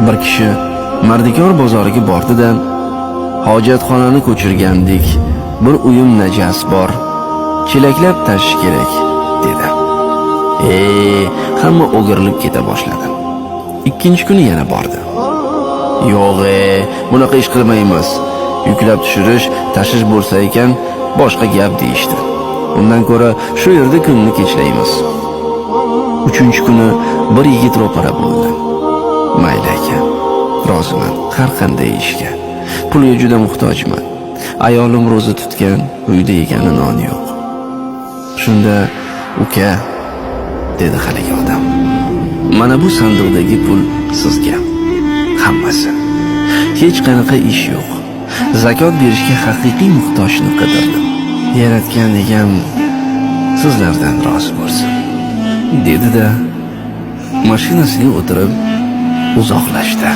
Bir kishi mardikor bozoriga bordi-da, hojatxonani ko'chirgandik, bir uyum najas bor, chelaklab tashish kerak, dedi. Hamma o'girilib keta boshladi. Ikkinchi kuni yana bordi. Yo'q, bunaqa ish qilmaymiz. Yuklab tushirish, tashish bo'lsa ekan, boshqa gap deyishdi. Undan ko'ra shu yerda kunni kechlaymiz. Uchinchi kuni bir yigit ro'para bo'ldi. Mayli aka, roziman har qanday ishga. Pulga juda muhtojman. Ayolim ro'za tutgan, uyda yegani non yo'q. Shunda uka, dedi haligi odam. Mana bu sandiqdagi pul sizga. Hammasi. Hech qanaqa ish yo'q. Zakot berishga haqiqiy muhtojni qidirdim. Yaratgan egam sizlardan rozi bo'lsin, dedi-da, mashinasiga o'tirib uzoqlashdi.